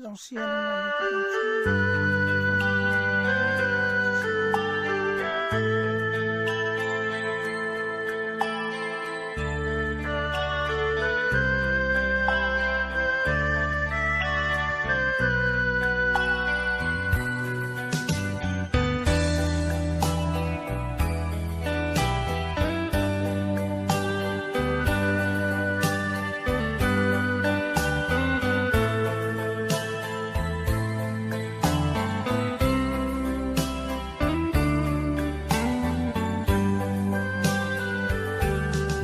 Zoo siab.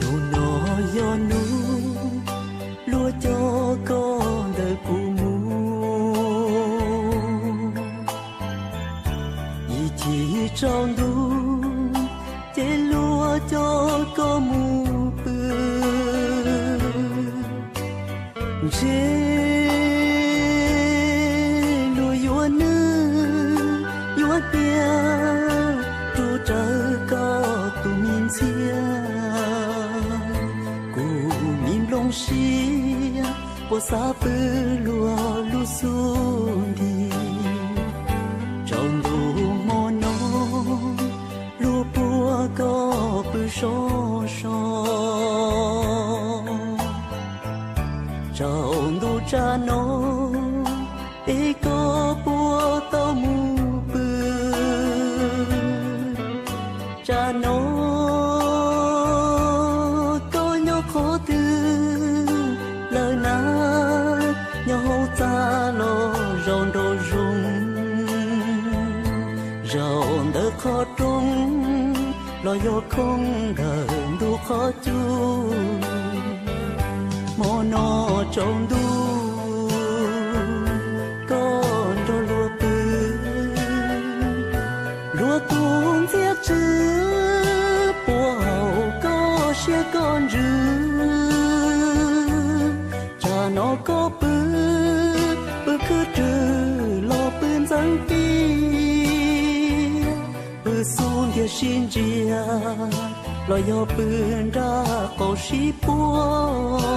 Hnub no yog hnub luag coj koj ntawm kuv mus, ib chim tsaus ntuj ces luag coj koj mus pw. Ntshe luag yuav nws yuav tiag rub rawv koj tus me ntxhiab. Kuv me nplooj siab puas xav pw luag lub xub nti. Tsaus ntuj hmo no luag puag koj pw so so. Tsaus ntuj tsam no es koj puas tau mus pw? Tsam no koj nyob qhov twg lawm na? Nyob hauv txaj los zaum nraum zoov, zaum ntawm qhov rooj los yog khoob ntawm ntuj qhov cub. Hmo no tsaus ntuj koj nrog luag pw, luag tus ntxhiab tsw puas haum koj siab koj ntsws. Tsam no koj pw, pw khwb rwg los pw ntxeev tiag, pw xub ntiag sib ntsia los yog pw nram qaum sib puag.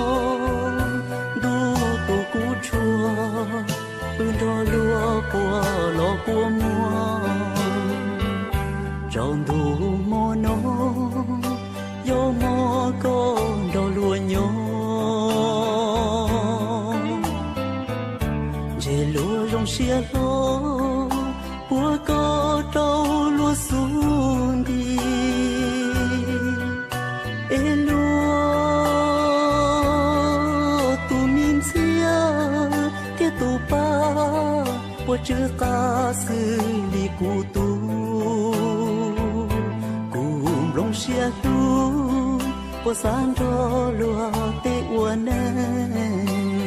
Ntuj tus kub tshua pw nrog luag quaj los quaj muag. Tsaus ntuj hmo no yog hmo koj nrog luag nyob. Ntshe luag zoo siab hlo puag koj rau luag xub nti, es luag tus me ntxhiab thiab tus pab puas tsw qab xws li kuv tus. Kuv nplooj siab hlub puas xav nrog luag tej ua neej.